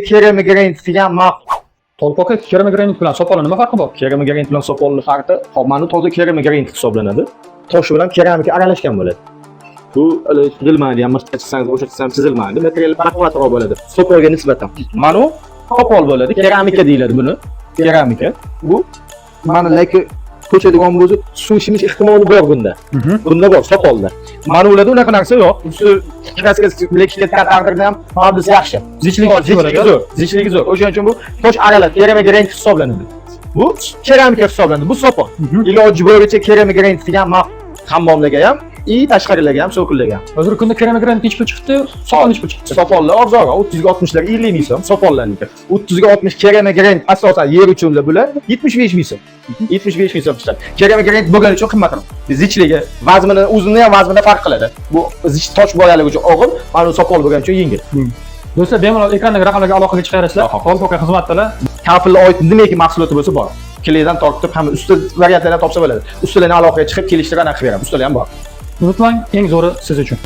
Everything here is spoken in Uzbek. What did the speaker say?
Keramogranit degan ma'qul. Tolib aka, keramogranit bilan sopolni nima farqi bor? Keramogranit bilan sopolni farqi, hop, mana toza keramogranit hisoblanadi. Toshi bilan keramika aralashgan bo'ladi. Bu hali chizilmaydi, ham chiqsangiz, bo'shatsangiz chizilmaydi. Material baquvvatroq bo'ladi sopolga nisbatan. Mana u sopol bo'ladi, keramika deyiladi buni. Keramika. Bu mana lekin ko'chadigan bo'lsa, suv shimish ehtimoli bor bunda. Bunda bor, sopolda. Mana ularda unaqa narsa yo'q. Usti ishlatgan taqdirda ham mabdisi yaxshi. Zichligi Zichligi zo'r, zichligi zo'r. O'shaning uchun bu tosh aralash keramogranit hisoblanadi. Bu keramika hisoblanadi, bu sopol. Iloji boricha keramogranit degan ma'qul. Hammomlarga ham, и tashqarilarga ham, so'kullarga ham. Hozirgi kunda keramogranit nechi pul chiqdi? Sopol nechi pul chiqdi? Sopollar arzonroq, 30 ga 60 lar 50 ming so'm sopollarniki. 30 ga 60 keramogranit asosan yer uchunlar bular 75 ming so'm. 75 ming so'm chiqadi. Keramogranit bo'lgani uchun qimmatroq. Zichligi, vaznini, o'zini ham vaznida farq qiladi. Bu zich tosh bo'lganligi uchun og'ir, mana bu sopol bo'lgani uchun yengil. Do'stlar, bemalol ekrandagi raqamlarga aloqaga chiqarasizlar. Tolib aka xizmatdalar. Kafelga oid nimaki mahsuloti bo'lsa bor. Kleydan tortib hamma usta variantlarni topsa bo'ladi. Ustalarni aloqaga chiqib kelishtirib anaqa qilib beramiz. Ustalar ham bor. Unutmang, eng zo'ri siz uchun.